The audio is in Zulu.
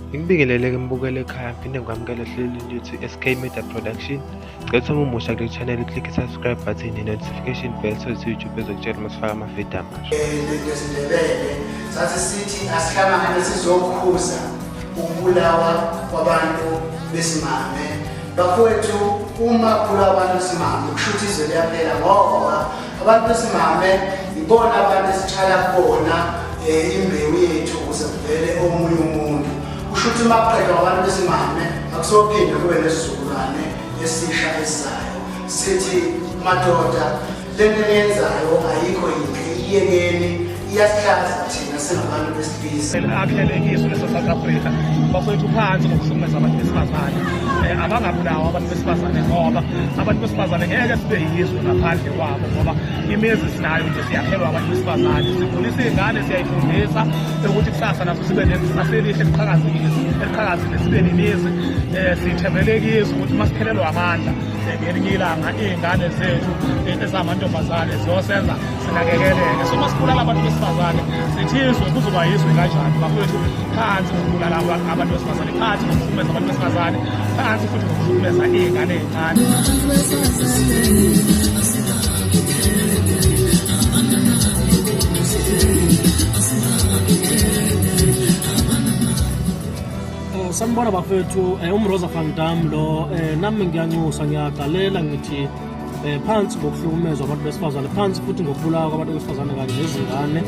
Ngikubingelele-ke mbukeli ekhaya ngiphinde ngikwamukele ohlelweni lethu SK Media Production. Cela uma umusha kule channel uclick i-subscribe button ne-notification bell so ukuthi YouTube ezokutshela uma sifaka amavidiyo amasha. LesiNdebele sathi sithi asihlangane sizokhuza ukubulawa kwabantu besimame. Bafowethu, uma kubulawa abantu besimame kusho ukuthi izwe liyaphela ngoba abantu besimame ibona abantu esitshala kubona imbewu yethu ukuze kuvele omunye umuntu. Kusho ukuthi uma kuqedwa abantu besimame akusophinde kube nesizukulwane esisha esizayo. Sithi madoda, lento eniyenzayo ayikho yinhle, iyekeni, iyasihlaza thina singabantu besilisa. Akhelekiswe lese-South Africa bafowethu, phansi ngokuhlukumeza abantu besifazane. Abangabulawa abantu besifazane ngoba abantu besifazane ngeke sibe yizwe ngaphandle kwabo, ngoba imizi sinayo nje siyakhelwa abantu besifazane. Sikhulisa iy'ngane, siyayifundisa ukuthi kusasa nazo sibe nekusasa elihle eliqhakazile, eliqhakazile, sibe nemizi. Sithembele kizo ukuthi uma siphelelwa amandla ngelinye ilanga iy'ngane zethu ezamantombazane ziyosenza sinakekeleke. So uma sibulala abantu besifazane sithi izwe kuzoba yizwe kanjani? Bafowethu, phansi ngokubulala abantu besifazane, phansi ngokuhlukumeza abantu besifazane, phansi futhi ngokuhlukumeza iy'ngane ey'ncane. Sanibona bafethu, uMroza van Dam lo. Nami ngiyanxusa, ngiyagalela, ngithi phansi ngokuhlukumezwa abantu besifazane, phansi futhi ngokubulawa kwabantu besifazane kanye nezingane.